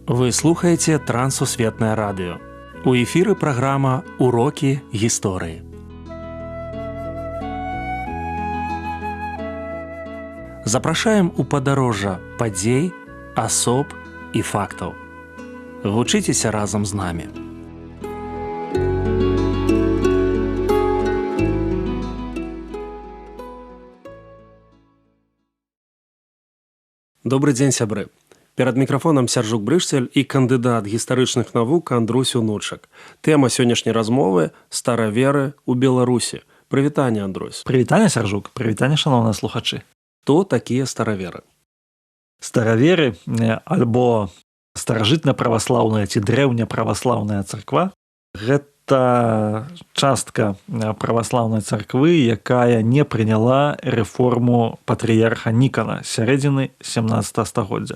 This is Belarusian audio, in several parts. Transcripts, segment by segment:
Вы слухаеце Трансусветнае радыё. У эфіры праграма «Урокі гісторыі». Запрашаем у падарожжа падзей, асоб і фактаў. Вучыцеся разам з намі. Добры дзень, сябры. Перад мікрафонам Сяржук Брышцель і кандыдат гістарычных навук Андрусь Унучак. Тэма сённяшняй размовы стараверы ў Беларусі. Прывітанне, Андрусь. Прывітанне, Сяржук. Прывітанне, шаноўныя слухачы. Хто такія стараверы? Стараверы альбо старажытна-праваслаўная ці дрэўня-праваслаўная царква гэта частка праваслаўнай царквы, якая не прыняла рэформу патрыярха Нікана сярэдзіны 17 стагоддзя.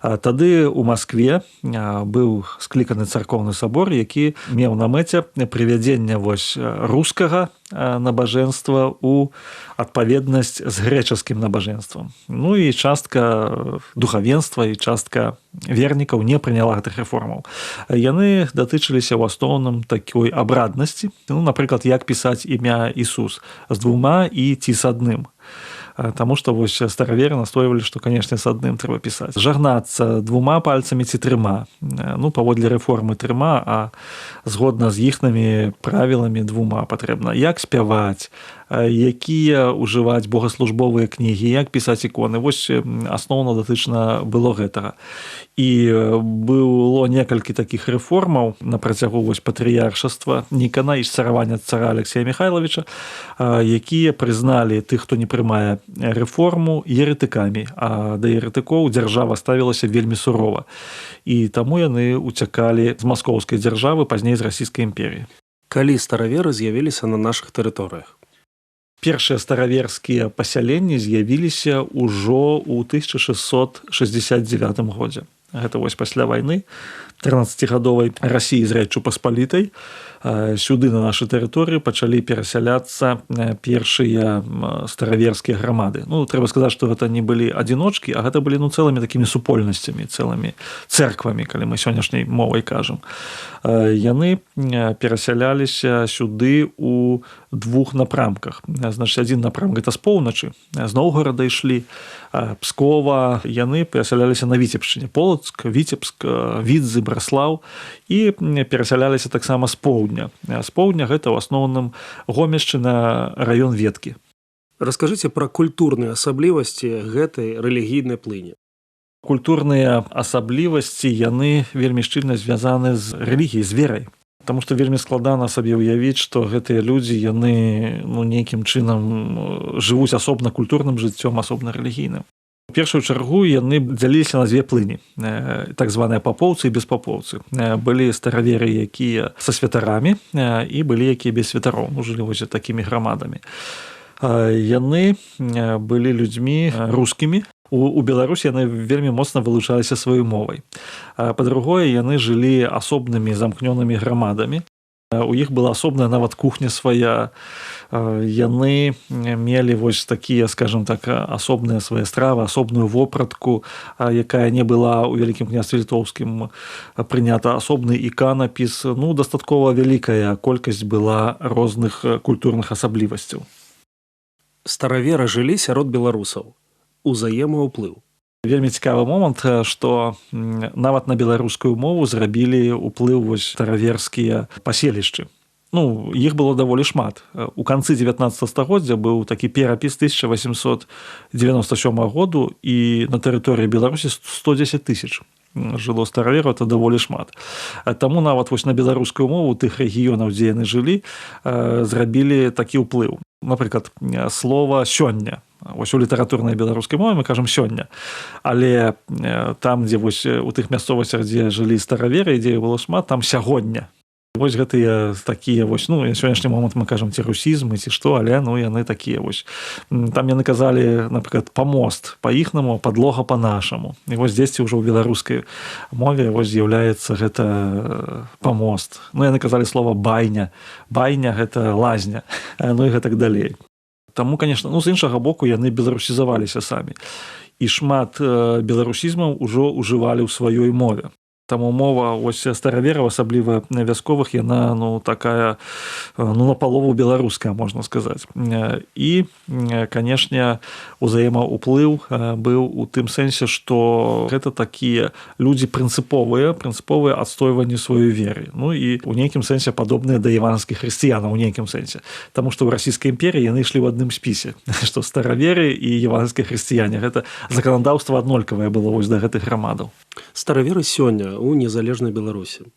Тады ў Маскве быў скліканы царкоўны сабор, які меў на мэце прывядзення вось рускага набажэнства ў адпаведнасць з грэчаскім набажэнствам. Ну і частка духавенства і частка вернікаў не прыняла гэтых рэформаў. Яны датычыліся ў асноўным такой абраднасці, ну, напрыклад, як пісаць імя Ісус з двума і ці з адным. Таму што вось стараверы настойвалі, што, канешне, з адным трэба пісаць. Жагнацца двума пальцамі ці трыма. Ну, паводле рэформы трыма, а згодна з іхнымі правіламі двума патрэбна. Як спяваць, якія ўжываць богаслужбовыя кнігі, як пісаць іконы. Вось асноўна датычна было гэтага. І было некалькі такіх рэформаў на працягу вось патрыяршаства Нікана і царавання цара Алексея Михайловича, якія прызналі тых, хто не прымае рэформу, ерэтыкамі, а да ерэтыкоў дзяржава ставілася вельмі сурова. І таму яны уцякалі з маскоўскай дзяржавы, пазней з Расійскай імперіі. Калі стараверы з'явіліся на нашых тэрыторыях? Першыя стараверскія пасяленні з'явіліся ўжо ў 1669 годзе. Гэта вось пасля вайны 13-гадовай Расіі з Рэччу Паспалітай сюды на нашы тэрыторыі пачалі перасяляцца першыя стараверскія грамады. Ну, трэба сказаць, што гэта не былі адзіночкі, а гэта былі, ну, цэлымі такімі супольнасцямі, цэлымі цэрквамі, калі мы сённяшняй мовай кажам. Яны перасяляліся сюды ў двух напрамках. Значыць, адзін напрамак гэта з поўначы, з Новгорада ішлі, Пскова, яны перасяляліся на Віцебшчыне, Полацк, Віцебск, Відзы, Браслаў, і перасяляліся таксама з поўдня. З поўдня гэта ў асноўным Гомельшчына, раён Веткі. Раскажыце пра культурныя асаблівасці гэтай рэлігійнай плыні. Культурныя асаблівасці яны вельмі шчыльна звязаны з рэлігіяй, з верай. Таму што вельмі складана сабе ўявіць, што гэтыя людзі яны, ну, нейкім чынам жывуць асобна культурным жыццём, асобна рэлігійным. У першую чаргу яны дзяліліся на дзве плыні, так званыя папоўцы і беспапоўцы. Былі стараверы, якія са святарамі, і былі якія без святароў, ну, жылі вось такімі грамадамі. Яны былі людзьмі рускімі. У Беларусі яны вельмі моцна вылучаліся сваёй мовай. Па-другое, яны жылі асобнымі замкнёнымі грамадамі. У іх была асобная нават кухня свая. Яны мелі вось такія, скажем так, асобныя свае стравы, асобную вопратку, якая не была ў Вялікім княстве Літоўскім прынята, асобны іканапіс. Ну, дастаткова вялікая колькасць была розных культурных асаблівасцяў. Стараверы жылі сярод беларусаў. Узаемаўплыў. Вельмі цікавы момант, што нават на беларускую мову зрабілі ўплыў вось стараверскія паселішчы. Ну, іх было даволі шмат. У канцы 19 стагоддзя быў такі перапіс 1897 году, і на тэрыторыі Беларусі 110 тысяч жыло старавераў, это даволі шмат. Таму нават вось на беларускую мову тых рэгіёнаў, дзе яны жылі, зрабілі такі ўплыў. Напрыклад, слова сёння. Вось у літаратурнай беларускай мове мы кажам сёння. Але там, дзе вось у тых мясцовасцях, дзе жылі стараверы, дзе было шмат, там сягоння. Вось гэтыя такія вось, ну, на сённяшні момант мы кажам ці русізмы, ці што, але, ну, яны такія вось. Там яны казалі, напрыклад, памост па-іхнаму, падлога па-нашаму. І вось дзесьці ўжо ў беларускай мове вось з'яўляецца гэта памост. Ну, яны казалі слова байня. Байня гэта лазня. Ну і гэтак далей. Таму, конечно, ну, з іншага боку, яны беларусізаваліся самі. І шмат беларусізмаў ужо ўжывалі ў сваёй мове. Таму мова ось старавераў, асабліва вясковых, яна, ну, такая, ну, на палову беларуская, можна сказаць. І, канешне, узаемаўплыў быў у тым сэнсе, што гэта такія людзі прынцыповыя, прынцыповыя адстойванні сваёй веры. Ну і у нейкім сэнсе падобныя да евангельскіх хрысціянаў у нейкім сэнсе. Таму што ў Расійскай імперіі яны ішлі ў адным спісе, што стараверы і евангельскія хрысціяне. Гэта заканадаўства аднолькавае было вось да гэтых грамадаў. Стараверы сёння у незалежнай Беларусі.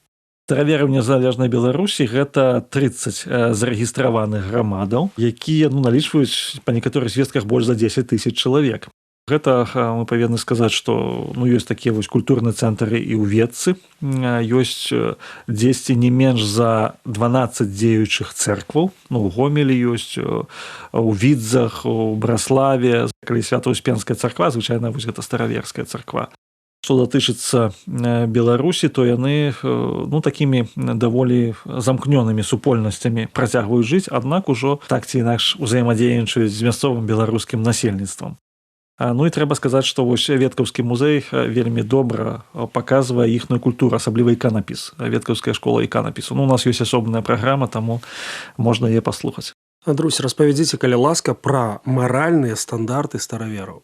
Стараверы ў незалежнай Беларусі — гэта 30 зарэгістраваных грамадаў, якія, ну, налічваюць па некаторых звестках больш за 10 тысяч чалавек. Гэта мы павінны сказаць, што, ну, ёсць такія вось культурныя цэнтры і ў Ветцы, ёсць дзесьці не менш за 12 дзеючых цэркваў, ну, у Гомелі ёсць, у Відзах, у Браславе, калі Свята-Успенская царква, звычайна, вось гэта стараверская царква. Што датычыцца Беларусі, то яны, ну, такімі даволі замкнёнымі супольнасцямі працягваюць жыць, аднак ужо так ці інакш узаемадзейнічаюць з мясцовым беларускім насельніцтвам. Ну і трэба сказаць, што вось веткаўскі музей вельмі добра паказвае іхную культуру, асабліва іканапіс, веткаўская школа іканапісу. Ну, у нас ёсць асобная праграма, таму можна яе паслухаць. Андрусь, распавядзіце, калі ласка, пра маральныя стандарты старавераў.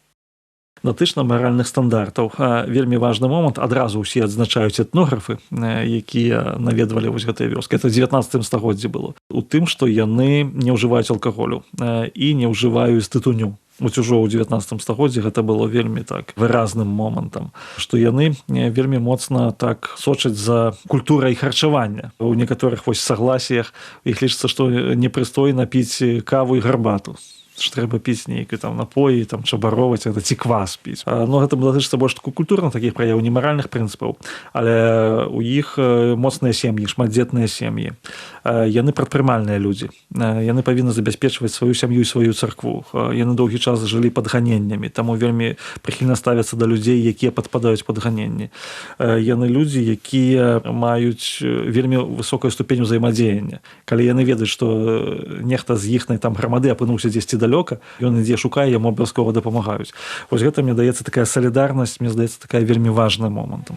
Датычна маральных стандартаў, вельмі важны момант, адразу ўсе адзначаюць этнографы, якія наведвалі вось гэтыя вёскі, это 19 стагоддзі было, у тым, што яны не ўжываюць алкаголю і не ўжываюць тытуню. Вось ужо ў 19 стагоддзі гэта было вельмі так выразным момантам, што яны вельмі моцна так сочаць за культурай харчавання. У некаторых вось согласиях іх лічыцца, што непрыстойна піць каву і гарбату, трэба піць нейкі там напоі, там чабароваць это ці квас піць. Но гэта датычыцца больш такую культурна такіх праяў, не маральных прынцыпаў. Але у іх моцныя сем'і, шматдзетныя сем'і, яны прадпрымальныя людзі, яны павінны забяспечваць сваю сям'ю і сваю царкву. Яны доўгі час жылі пад ганеннямі, таму вельмі прыхільна ставяцца да людзей, якія падпадаюць пад ганенні. Яны людзі, якія маюць вельмі высокую ступень узаемадзеяння. Калі яны ведаюць, што нехта з іхнай там грамады апынуўся дзесьці далёка, ён ідзе, шукае, яму абавязкова дапамагаюць. Вось гэта, мне даецца, такая салідарнасць, мне здаецца, такая вельмі важная момантам.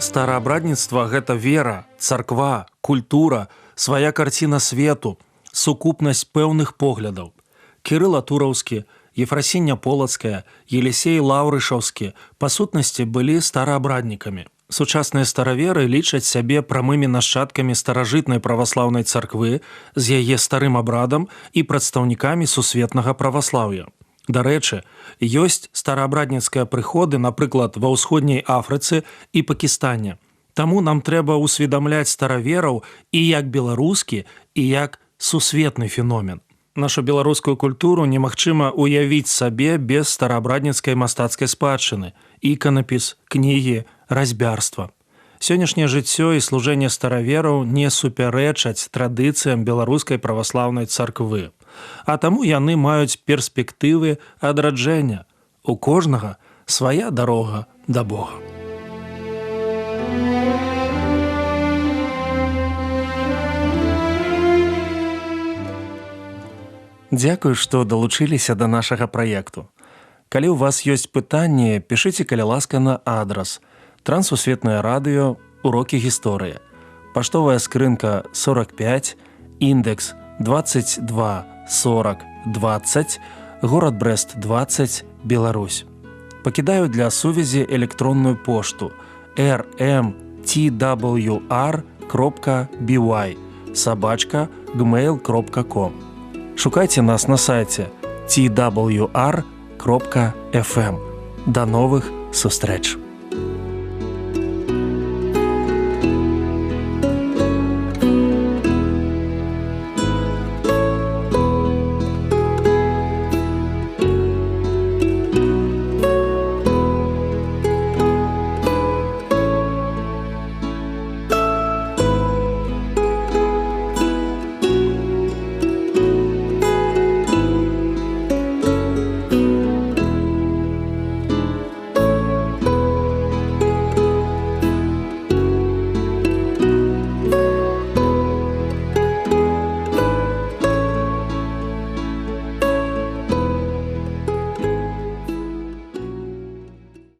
Стараабрадніцтва — гэта вера, царква, культура, свая карціна свету, сукупнасць пэўных поглядаў. Кірыла Тураўскі, Ефрасіння Полацкая, Елісей Лаўрышаўскі па сутнасці былі стараабраднікамі. Сучасныя стараверы лічаць сябе прамымі нашчадкамі старажытнай праваслаўнай царквы з яе старым абрадам і прадстаўнікамі сусветнага праваслаўя. Дарэчы, ёсць стараабрадніцкія прыходы, напрыклад, ва ўсходняй Афрыцы і Пакістане. Таму нам трэба ўсведамляць старавераў і як беларускі, і як сусветны феномен. Нашу беларускую культуру немагчыма ўявіць сабе без стараабрадніцкай мастацкай спадчыны, іканапіс, кнігі, разьбярства. Сённяшняе жыццё і служэнне старавераў не супярэчаць традыцыям беларускай праваслаўнай царквы. А таму яны маюць перспектывы адраджэння. У кожнага свая дарога да Бога. Дзякуй, што далучыліся да нашага праекту. Калі ў вас ёсць пытанні, пішыце, калі ласка, на адрас: Трансусветнае радыё, урокі гісторыі. Паштовая скрынка 45, індекс 22 40 20, горад Брэст 20, Беларусь. Пакідаю для сувязі электронную пошту rmtwr.by@gmail.com. Шукайце нас на сайце twr.fm. До новых сустрэч!